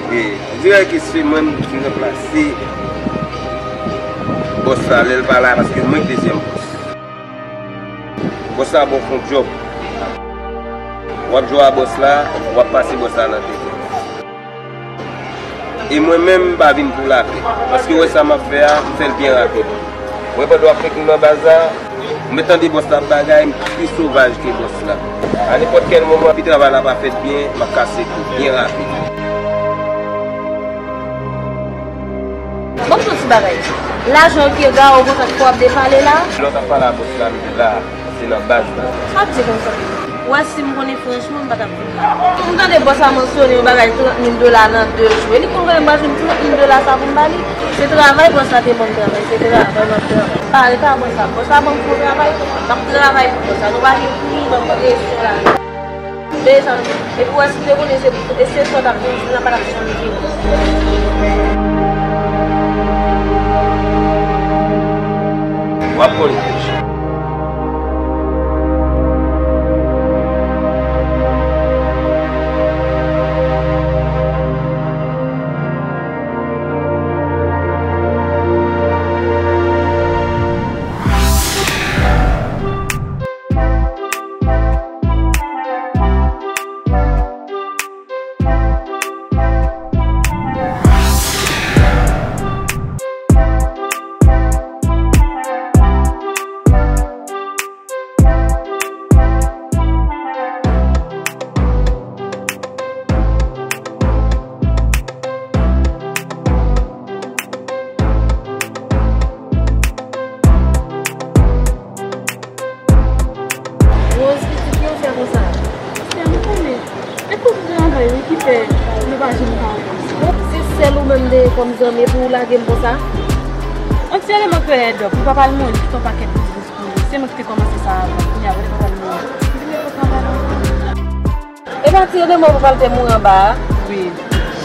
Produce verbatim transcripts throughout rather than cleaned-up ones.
E, on dirè ke se mwen ki ranplase bòs la lè l pa la, paske mwen k dezyèm bòs. Bòs la ba w fè yon djòb. W ap jwe a bòs la, w ap pase bòs la nan tete. E mwen menm, m pa vin pou lapè. Paske w wè sa m ap fè a, m fè l byen rapid. W wè pandan w ap fè kou nan baz la, m tande bòs la ap bagay, m pi sovaj ke bòs la. A nenpòt kèl moman, pi travay la pa fèt byen, m ap kase kou byen rapid. Ban m di w ti bagay. Lajan yo ki ega w konsa k fè w ap depale la. Lè w t ap pale a bòs la, m te la, se nan baz la. Sa w ap di konsa? Ou wè si m konnen franchman, m pa t ap vin la. M tande bòs la mansyone yon bagay trant mil dola nan de jou. E li konn konnen m pa jwenn trant mil dola sa pou m ba li. Se travay bòs la te ban m travay. Se travay m ap travay. Pa, e pa bòs la. Bòs la ban m fon travay. M ap travay pou bòs la. Nou pa gen pou nou ban m presyon la. Deja, epi w wè si m te konnen se, e se sa w t ap di, jounen an pa t ap janm vini. W ap konn. Rose, pitit, ki w fè konsa? Sè, nou konnen. E pou travay, wi, ki fè nou pa janm ka antann. Se sèl ou menm m te ye kòm zanmi, epi w lage m konsa? On ti eleman kreyè dòk, ou pa pral mouri, kite yon pakèt biznis pou li. Se mwen ki te kòmanse sa avan, kounye a, ou te pa pral mouri. Vin yon travay la. E pa ti eleman pou pral te mouri anba a? Wi.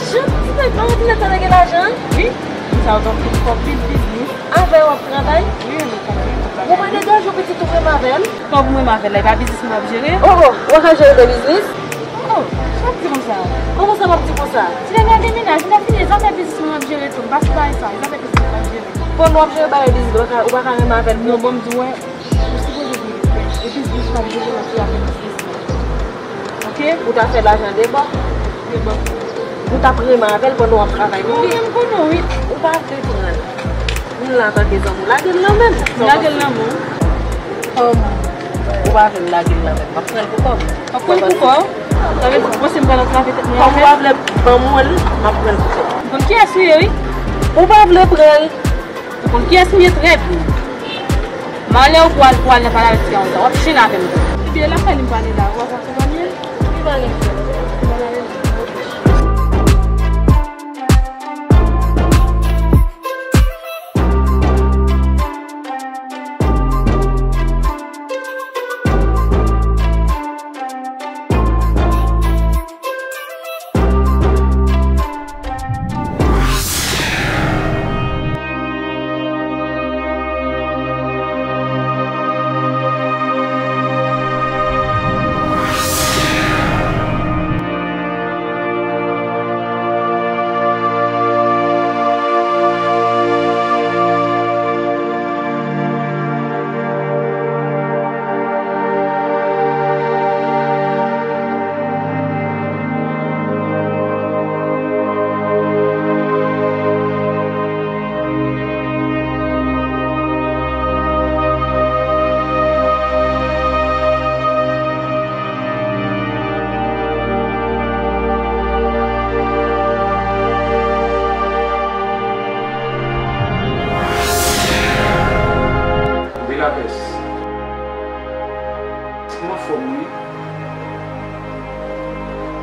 Jan ti nèg pa ordinatè nèg gen lajan? Wi. Sa yo t ap fè kòb vit biznis. Avè w ap travay? Wi, nou konprann. Ou pa degaje w pitit ou menm avè l? Kòman pou mwen avè l la, e pa biznis mwen ap jere? Oh, oh, ou pa ka jere de biznis? Oh, sa w ap di konsa? Kòman sa m ap di konsa? Ti nèg la gen mennaj, li ta fini, e zafè biznis mwen ap jere tou, m pa sou bagay sa, e zafè biznis mwen ap jere. Pandan w ap jere bagay biznis, ou pa ka, ou pa ka renmen avè l? Non, bon, m di w, wè, ou sipoze gen respè. E biznis w ap jere la, se afè biznis mwen. Ok? Ou ta fè lajan de bò. De bò. Ou t ap renmen avè l pandan w ap travay pou li. Mwen menm konnen w, wi. Ou pa vle pran l. Vin la antanke zanmi w. Lage l nan men m. Lage l nan men w. Kòm ou pa vle m lage l nan men m, m ap pran l pou kò m. W ap pran l pou kò w? Sa vle di, ou panse m pral antrave tèt mwen avè l? Kòm ou pa vle ban mwen l, m ap pran l pou kò m. Ou konn kiyès ou ye, wi. Ou pa vle pran l. Ou konn kiyès m ye trè byen. Malè w pou al, pou al nan pale avèk ti gason sa, w ap jwenn avè m tou. Ebyen, l ap pale m pale la, w ap akonpanye l? Li pa gen pwoblèm. Wi, lapès. Ou anfòm, wi.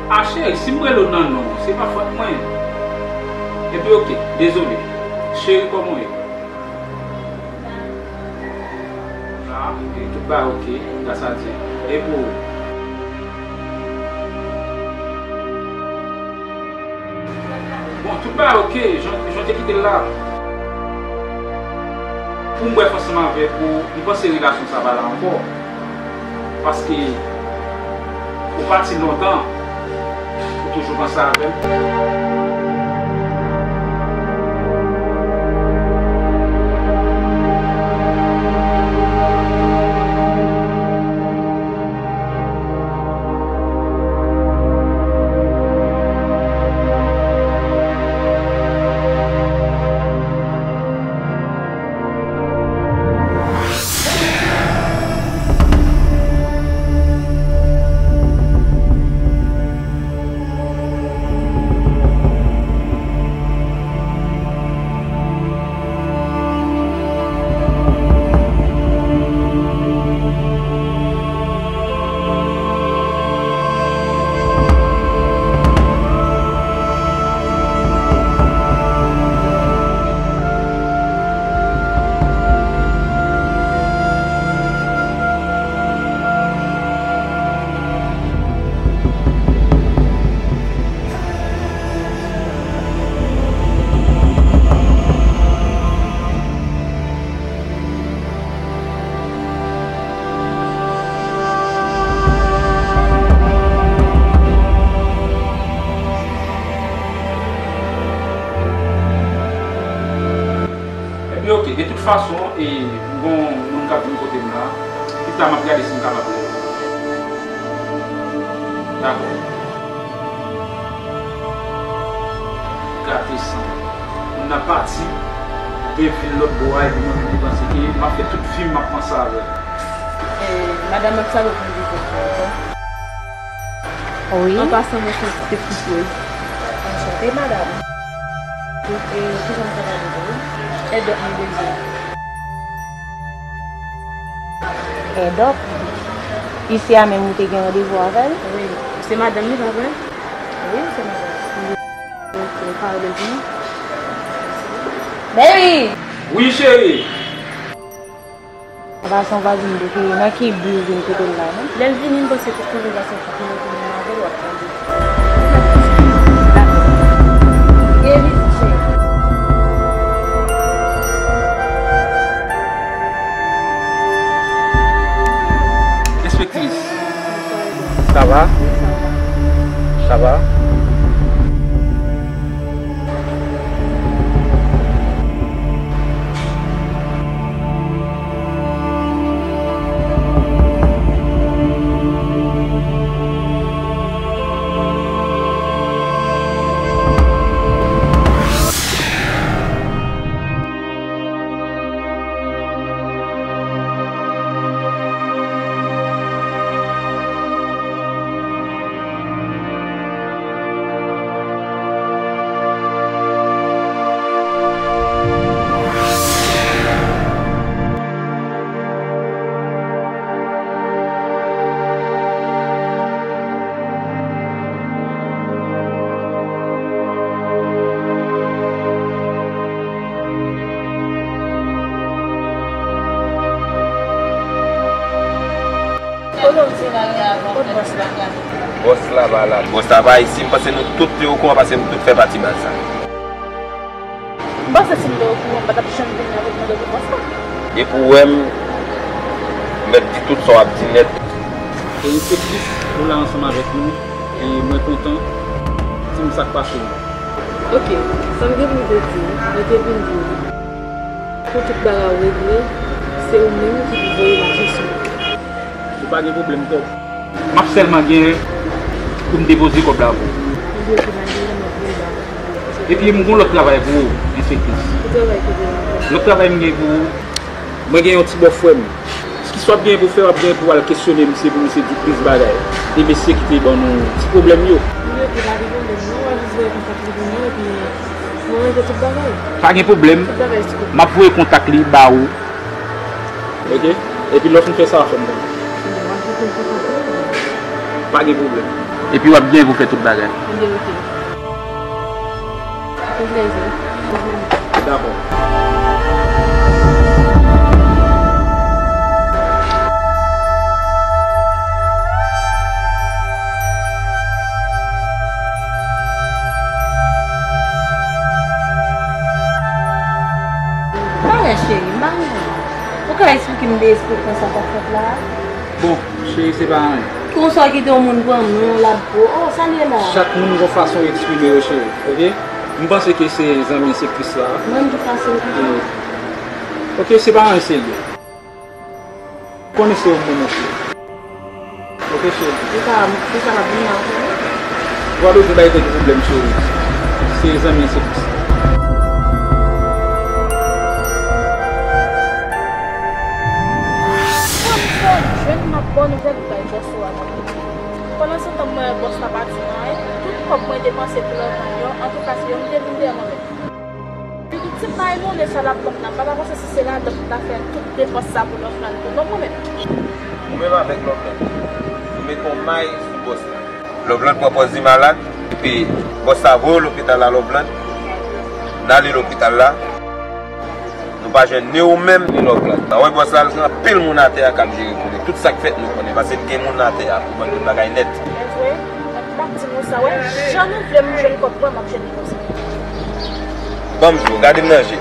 A, cheri, si m rele w nan non w, se pa fòt mwen. Epi, oke, dezole. Cheri, kòman w ye? La, e tout bagay oke, gras a Dye. E pou ou? Bon, tout bagay oke, jan, jan w te kite l la. Pou m brèf ansanm avèk ou, m panse relasyon sa pa la ankò. Paske ou pati lontan, ou toujou panse avè m. De tout fason, e, m gon moun k ap vin kote m la. Pita m ap gade si m kapab rele. Dakò. Gate san. Moun nan pati, de vil lòt bò a, epi mwen menm li panse ke m ap fè tout vi m, m ap panse avè l. E, madanm ap salopri li pou ou ankò? Wi. An pasan, mwen se Steve Koukouz. Anchante, madanm. E, kijan m kapab ede w? Èdòk mwen bezwen. Èdòk? Isi a menm ou te gen randevou avè l? Wi. Se madanm li, pa vre? Wi, se madanm. Ok, pardon. Baby! Wi, cheri! Sa pa son vwazin tou ki nan ki bliz vin kote l la, non? Lè l vini, m panse tout konvèsasyon ki te genyen ant mwen avè l, w ap tande. Gen vizit, cheri. Enspektris. Ça va? Ça va? Kote w di la, kot bòs la? Bòs la pa la. Bòs la pa isi. M panse nou tout te okouran paske nou tout fè pati baz sa. M panse si m te okouran, m pa t ap janm vini avèk mande pou bòs la. Depi w wè m, m mèt di tout sa w ap di nèt. E enspektris, ou la ansanm avèk nou, e mwen kontan. Di m sa k pase. Ok, sa m gen pou m te di w, mwen te vin di w, pou tout bagay ou regle, se ou menm ki pou voye lajan sou mwen. Ou pa gen pwoblèm kòb. M ap sèlman gen pou m depoze kòb la pou ou. Ebyen, ok, pa gen pwoblèm, m ap voye ba ou. Epi m gon lòt travay pou ou, enspektris. Ki travay ki gen? Lòt travay m gen pou ou, mwen gen yon ti bòfrè m. Kisa w ap gen pou fè, w ap gen pou al kesyone misye pou misye di plis bagay de mesye ki te ban nou ti pwoblèm yo. Ebyen, ok, pa gen pwoblèm, non, w a jis voye kontak li pou mwen, epi mwen regle tout bagay. Pa gen pwoblèm. Tout bagay sou kote. M ap voye kontak li ba ou. Ok? Epi lè w fin fè sa, w a fè m konnen. Ebyen, w a jis voye kontak li. Pa gen pwoblèm. Epi w ap gen pou fè tout bagay. Ebyen, ok. Pou plezi. Dakò. Parèt, cheri, m pa konprann. Ou ka eksplike m de espresyon sa k ap fèt la a? Bon, cheri, se pa anyen. Konsa w kite yon moun pran non l ap, oh, oh, sa l ye la? Chak moun gon fason yo eksprime yo, cheri, ok? M panse ke se zanmi enspektris la. Mwen, m tou fasil konsa. E, ok, se pa anyen serye. Konnen se yon moun, ok. Ok, cheri. Se sa, se sa m ap di w la. Ou pa bezwen bay tèt ou pwoblèm, cheri. Se zanmi an, se pou sa. Kòm se jwenn m ap ba w nouvèl ou bay bòs ou a. Pandansetan, m wè bòs la pa di m anyen. Tout kòb mwen depanse pou Loveland yo, antouka, se yo m te vin dèyè mwen menm. Pitit, si m pa inone sa l ap ban m nan, m pa ta panse si se ladan pou m ta fè tout depans sa pou Loveland tou non mwen menm. Ou menm avèk Loveland, nou mete yon may sou bòs la. Loveland pran pòz li malad, epi bòs la voye w lopital la, Loveland. N ale lopital la. Nou pa jwenn ni ou menm, ni Loveland. Ou wè bòs la, l gen anpil moun atè a k ap jere pou li. Tout sa k fèt, nou konnen, paske l gen moun atè a pou ban l tout bagay nèt. Mwen vre, mwen pa di nou sa, wè, jan nou vle m jwenn kòb mwen, m ap jwenn li konsa. Ban m di w, gade m nan je.